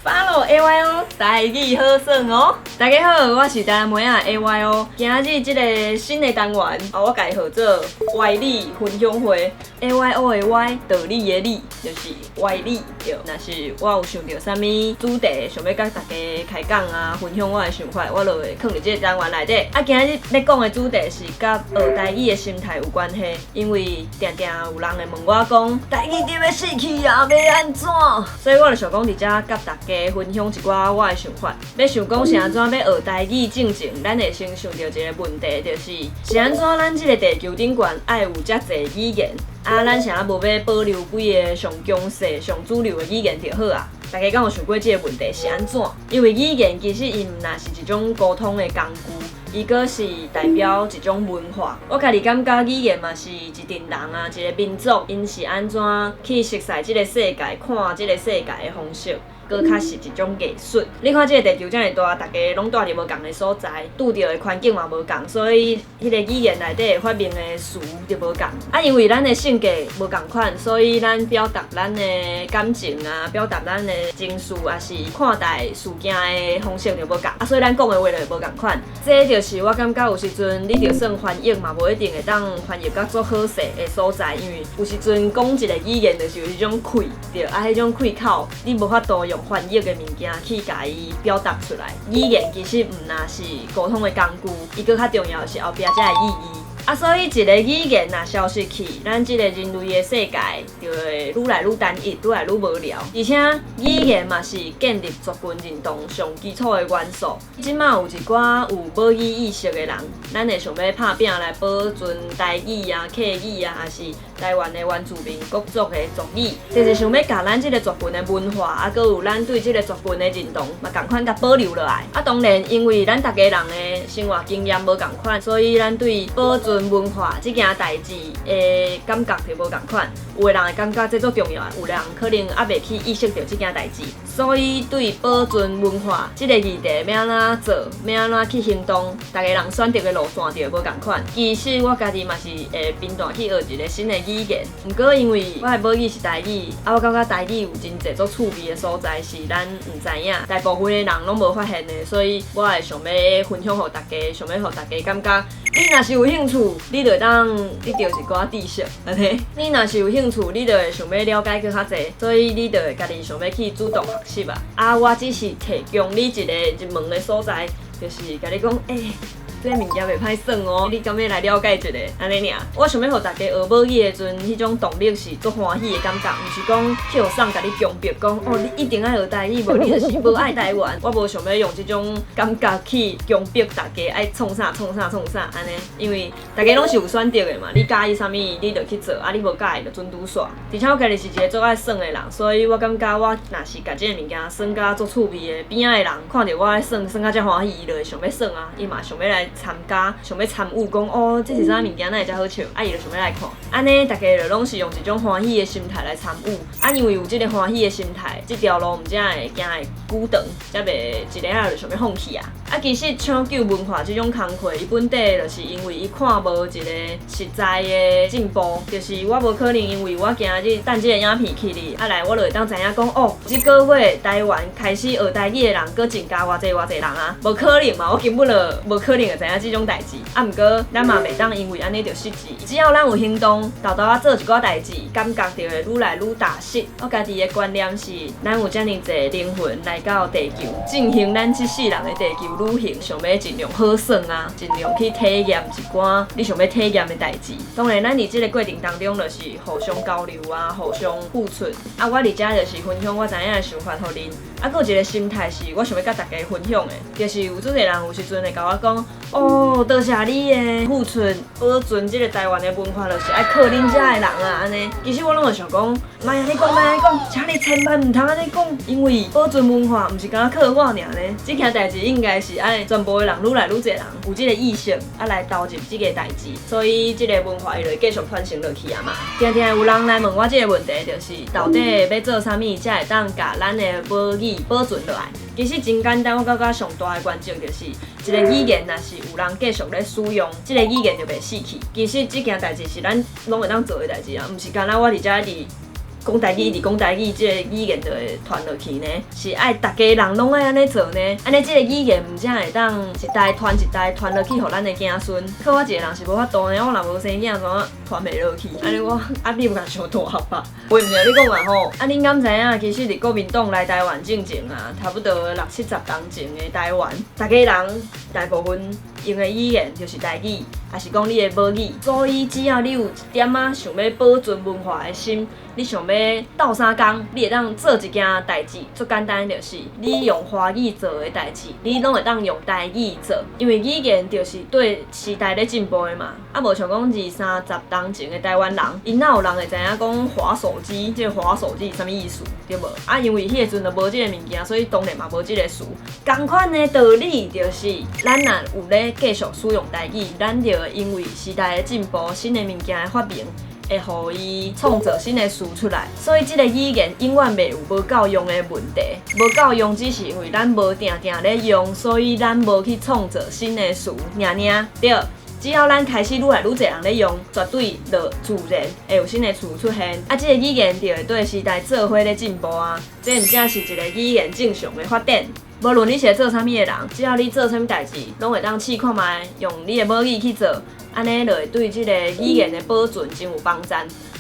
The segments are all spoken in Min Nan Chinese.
Follow AYO 台語好耍哦！大家好，我是台南妹仔 AYO。今日這个新的單元，哦，我共伊號做歪理分享會。AYO 的歪，道理的理，就是歪理對。若是我有想著啥物主題，想欲佮大家開講啊，分享我的想法，我就會囥佇這个單元內底。啊，今日欲講的主題是佮學台語的心態有關係，因為定定有人會問我講，台語著欲死去啊，欲按怎？所以我就想講佇遮佮大家分享一寡我的想法。欲想講是按怎欲學台語進前，咱會先想著一个問題，就是是按怎咱這个地球頂懸愛有遮濟語言？啊，咱啥無欲保留幾个上強勢、上主流的語言就好啊？大家敢有想過這个問題是按怎？因為語言其實伊毋若是一種溝通的工具，伊閣是代表一種文化。我家己感覺語言嘛是一陣人啊，一个民族，𪜶是按怎去熟似這个世界、看這个世界的方式。閣較是一種藝術。你看這个地球遮爾大，大家攏蹛佇無仝的所在，拄著的環境嘛無仝，所以彼个語言內底發明的詞就無仝。啊，因為咱的性格無仝款，所以咱表達咱的感情啊，表達咱的情緒，抑是看待事件的方式就無仝。啊，所以咱講的話就會無仝款。這就是我感覺有時陣你就算翻譯嘛，無一定會當翻譯甲足好勢的所在，因為有時陣講一个語言就是有彼種氣，對，啊，彼種氣口你無法度用翻譯的物件去共伊表達出來。語言其實毋若是溝通的工具，伊閣較重要的是後壁才的意義。啊，所以一个語言若消失去，咱這个人類的世界就會愈來愈單一，愈來愈無聊。而且語言嘛是建立族群認同上基礎的元素。這馬有一寡有母語意識的人，咱會想欲拍拚來保存台語啊、客語啊，抑是台灣的原住民各族的族語，就是想欲共咱這个族群的文化，啊，閣有咱對這个族群的認同，嘛仝款共保留落來。啊，當然，因為咱逐家人的生活經驗無仝款，所以咱對保存文化這件代誌的感覺就無仝款。有的人會感覺這足重要，有的人可能猶未去意識著這件代誌，所以對保存文化這个議題欲按怎做，欲按怎去行動，逐家人選擇的路線就會無仝款。其實我家己嘛是會貧惰去學一个新的語言，毋過因為我的母語是台語，啊，我感覺台語有真濟足趣味的所在是咱毋知影，大部分的人攏無發現的，所以我會想欲分享予大家，想欲予大家感覺，你若是有興趣，你就會當得著一寡知識，按呢。你若是有興趣，你就會想欲了解閣較濟，所以你就會家己想欲去主動學習啊。啊，我只是提供你一个入門的所在，就是共你講，欸，這个物件袂歹耍哦，你敢欲來了解一下？按呢爾。我想欲予大家學母語的時陣，彼種動力是足歡喜的感覺，毋是講去予送共你強迫講哦，你一定愛學台語，無你就是無愛台灣。我無想欲用這種感覺去強迫大家愛創啥創啥創啥按呢，因為大家攏是有選擇的嘛，你佮意啥物你就去做，啊你無佮意就準拄煞。而且我家己是一个足愛耍的人，所以我感覺我若是共這个物件耍甲足趣味的，邊仔的人看著我咧耍耍甲遮歡喜，伊就會想欲耍啊，伊嘛想欲來參加，想欲參與，講哦，這是啥物件，哪會遮好笑？啊，伊就想欲來看。按呢，大家就攏是用一種歡喜的心態來參與。啊，因為有這个歡喜的心態，這條路毋才會行會久長，才袂一下仔就想欲放棄啊。啊，其實搶救文化這種工課，伊本底就是因為伊看無一个實在的進步，就是我無可能因為我今日等這个影片起哩，啊來我就會當知影講哦，這个月台灣開始學台語的人閣增加偌濟偌濟人啊，無可能嘛，我根本就無可能會知影這種代誌。啊，毋過咱嘛袂當因為按呢就失志，只要咱有行動，沓沓仔做一寡代誌，感覺就會愈來愈踏實。我家己的觀念是，咱有遮爾濟靈魂來到地球，進行咱這世人的地球旅行，想欲盡量好耍啊，盡量去體驗一寡你想欲體驗的代誌。當然，咱佇這个過程當中，就是互相交流啊，互相付出。啊，我佇遮就是分享我知影的想法予恁。啊，閣有一个心態是我想欲佮大家分享的，就是有足濟人有時陣會共我講，哦，多謝你的付出，保存這个台灣的文化，就是愛靠恁遮的人啊，按呢。其實我攏會想講，莫按呢講，莫按呢講，請你千萬毋通按呢講，因為保存文化毋是干焦靠我爾呢，這件代誌應該是愛全部的人愈來愈濟人有這个意識，啊來投入這个代誌，所以這个文化伊就會繼續傳承落去啊嘛。定定有人來問我這个問題，就是到底欲做啥物才會當共咱的母語保存落來？其實真簡單，我感覺上大的原則就是，一个語言若是有人繼續咧使用，這个語言就袂死去。其實這件代誌是咱攏會當做的代誌啊，毋是干焦我佇遮佇講台語，一直講台語，這個語言就會傳落去呢？是愛逐家人攏愛按呢做呢？按呢這個語言毋才會當一代傳一代傳落去，予咱的子孫。靠我一個人是無法度呢，我若無生囝，怎啊傳袂落去？按呢我壓力有夠傷大吧？話毋是你講啊吼，啊恁敢知影？其實佇國民黨來台灣進前啊，差不多六七十冬前的台灣，逐家人大部分用的語言就是台語，抑是講你的母語。所以只要你有一點仔想欲保存文化的心，你想欲鬥相共，你會當做一件代誌，足簡單，就是你用華語做的代誌，你攏會當用台語做，因為語言就是綴時代咧進步的嘛。啊，無像講二三十冬前的台灣人，𪜶哪有人會知影講滑手機，這個滑手機是啥物意思，對無？啊，因為彼個陣就無這個物件，所以當然嘛無這個詞。仝款的道理就是，咱若有咧繼續使用台語，咱就會因為時代的進步，新的物件的發明，會予伊創造新的詞出來，所以這個語言永遠袂有無夠用的問題。無夠用只是因為咱無定定咧用，所以咱無去創造新的詞，爾爾對。只要咱開始愈來愈濟人咧用，絕對就自然會有新的詞出現。啊，這個語言就會綴時代做伙咧進步啊。這毋才是一個語言正常的發展。無論你是咧做啥物的人，只要你做啥物代誌，攏會當試看覓用你的母語去做，按呢就會對這個語言的保存真有幫助。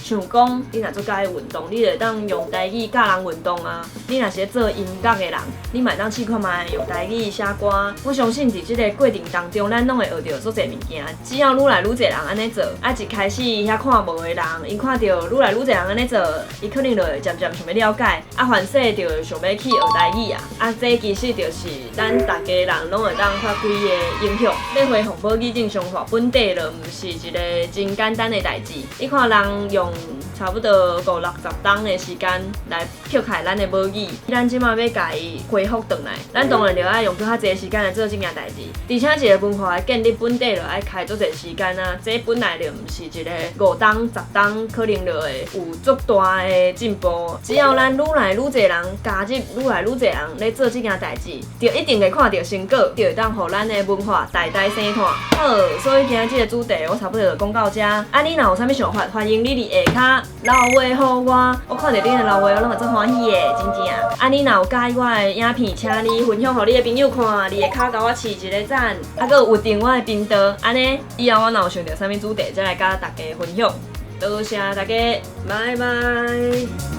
像講，你若足佮意運動，你就會當用台語教人運動啊。你若是咧做音樂的人，你嘛會當試看覓用台語寫歌。我相信佇這個過程當中，咱攏會學著足濟物件。只要愈來愈濟人按呢做，啊，一開始遐看無的人，𪜶看著愈來愈濟人按呢做，伊可能就會漸漸想欲了解，啊，凡勢就會想欲去學台語啊。啊，這其實就是咱逐家人攏會當發揮的影響。欲恢復母語正常化，本底就毋是一個真簡單的代誌。你看人用差不多五六十冬的時間來迫害咱的母語，咱這馬欲共伊恢復轉來，咱當然就愛用閣較濟時間來做這件代誌。而且一個文化的建立本底就愛開足濟時間啊，這本來就毋是一個5冬10冬可能就會有足大的進步。只要咱愈來愈濟人加入，愈來愈濟人咧做這件代誌，就一定會看著成果，就會當予咱的文化代代生傳。好，所以今仔這個主題我差不多就講到這。啊，你若有啥物想法，歡迎你佇下跤留話予我，我看著恁的留話，我攏會足歡喜的，真正。啊，你若有佮意我的影片，請你分享予你的朋友看，佇下跤共我揤一个讚，啊，閣有訂閱我的頻道，按呢，以後我若有想著啥物主題，再來佮大家分享。多謝大家，拜拜。